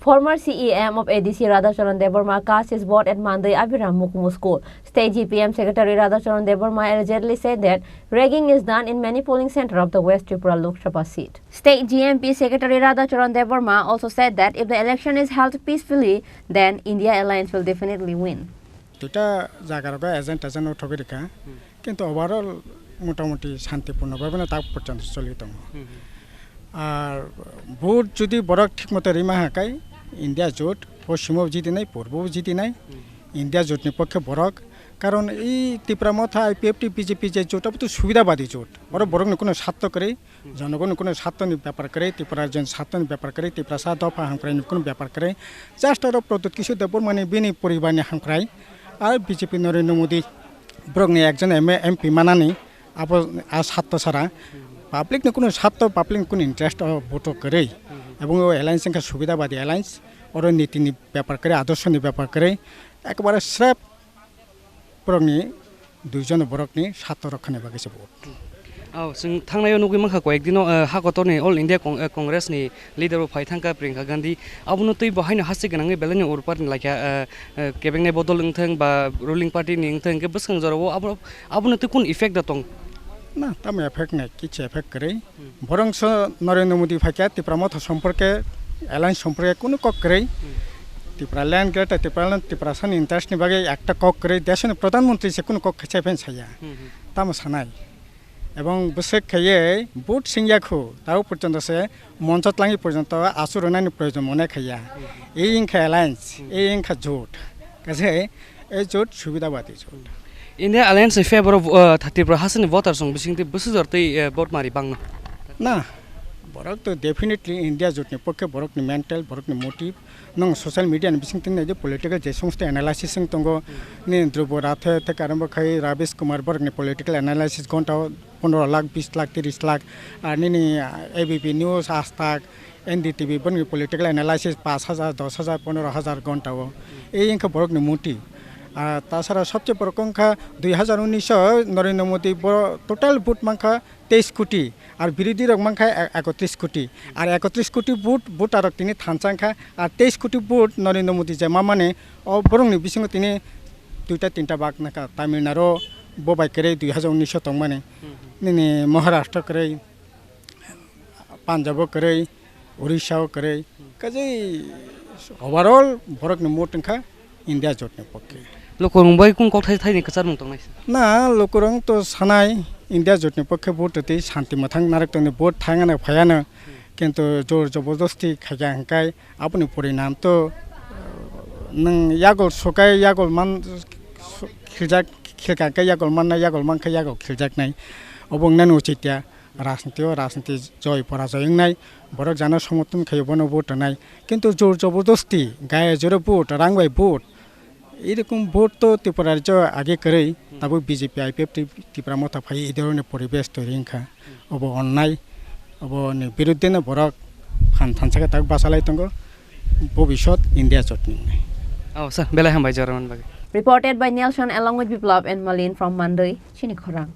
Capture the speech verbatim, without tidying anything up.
Former C E M of A D C Radhacharan Debbarma cast his vote at Mandai Abhiram Mukumu School. State G P M Secretary Radhacharan Debbarma allegedly said that ragging is done in many polling center of the West Tripura Lok Sabha seat. State G M P Secretary Radhacharan Debbarma also said that if the election is held peacefully, then India Alliance will definitely win. Duita jaga rogo agent agent o thogwi rikha. Hmm. Kintu overall motamuti shantiporno bhabe no tak porjonto choli tongo. Hmm, hmm. Ar vote jodi borok thik moto rima hakai, India jot, poschimo jiti nai, purbo jiti nai, Hmm. India jot ni pokkhe borok. Karon ei Tipra Motha, I P F T, B J P je jot, abo to subidabadi jot. Oro borok ni kuno sartho kwrwi, Hmm. Jonogon ni kuno sartho ni bepar kwrwi, Tipra rajyo ni sartho ni bepar kwrwi, Tiprasa dopha hamkrai ni kuno bepar kwrwi. Just oro Pradyut Kishore Debbarma ni bini poribar ni hamkrai. Ar B J P Narendra Modi borok ni ekjon M A, M P manani abo a sartho sara. Public ni kuno sartho, public ni kuno interest o vote o kwrwi. Ebong o alliance wngkha subidabadi alliance. Oro niti ni bepar kwrwi, adorsho ni bepar kwrwi. Ekbare srep borokni duijon borokni sartho rokha ni bagwi se vote. Oh, chwng thangnai o nugwi mankha, koyek dino, eh, ha kotorni All India Cong-, eh, Congress ni leader bo phai thangkha Priyanka Gandhi. Abono twi bo haino hasteni gwnangwi belai no urpar ni laikha, eh, eh, kebengnai bodol wngthang ba ruling party ni wngthang, hwnkhe bwskang jorao abo, abono twi kunu effect da tong? Na, tamo effect nai, kichu effect kwrwi. Hmm. Borok so Narendra Modi phaikha Tipra Motha somporke, alliance somporke kunu kok kwrwi. Hmm. Tipraland, Greater Tipraland, Tiprasani interest ni bagwi ekta kok kwrwi, desoni Pradhan Mantri se kunu kok khaisa phai saya. Hmm, hmm. Tamo sanai. Ebong bwswk khaiwi vote singya khu, tabo porjonto se moncho tlangwi porjonto achuk rwnani proyojon mone khaiya. Hmm. Ei wngkha alliance, hmm, ei wngkha jot. Kaisa ei jot subidabadi jot. India Alliance ni favor of, uh, Tripura hasteni voters rok bisingtwi bwswk jora twi, uh, vote mari bangno? Na, borok to definitely India jotni pokkhe borokni mental, borokni motive. Nwng social media ni bisingtwi naidi political je somosto analysis wng tongo. Hmm. Ni Dhrubo Rathe, theke arombo khai Rabish Kumar borokni political analysis ghonta o pondro lakh, bish lakh, trish lakh. Ar nini, uh, A B P News, Aaj Tak, N D T V boni political analysis pash hajar, dos hajar, pondro hajar ghonta o. Ei wngkha borokni motive. Ah, tasara sobse borok wngkha dui hajar unis o Narendra Modi bo total vote mankha teis koti, ar birodhi rok mankha e-, ekotris koti. Ar ekotris koti vote, voter rok tini thansa wngkha, ar teis koti vote Narendra Modi je mamani, o borokni bisingo tini duita tinta bak nangkha. Tamil Nadu bo bai kwrwi dui hajar unis o tongmani, Hmm, hmm. Nini Maharashtra kwrwi, Punjab o kwrwi, Orissa o kwrwi, kaisa overall borokni mood wngkha India jotni pokke. Lukurok bai kung kokthai thaini kwcharmung tongnai? Na, lukurok to sanai India jotni pokke vote twi shanti mwthang narwk tongni vote thangano phaiano, kintu jor jobordosti khaikha hwnkhe aboni porinam to, uh, nwng yagol sukai yagol man, khiljak, khilka hwnkhe yagol mannai, yagol mankhe yagol khiljaknai, obo wngnani uchitya. Rajniti o rajniti joy porajoy wngnai, borok jano somorthon khaio bono vote rwnai, kintu jor jobordosti gaya jora vote, rang bai vote, erokom vote to Tripura rajyo age kwrwi, tabuk B J P, I P F T, Tipra Motha phai e dhoroner poribesh toiri wngkha, obo onnai, oboni biruddhe no borok phan thansa khe tabuk bachalai tongo, bobisot India jotni wngnai. Oh, sir, belai hambai jora man bagwi. Reported by Nelson along with Biplab and Malin from Mandai, Chini Khorang.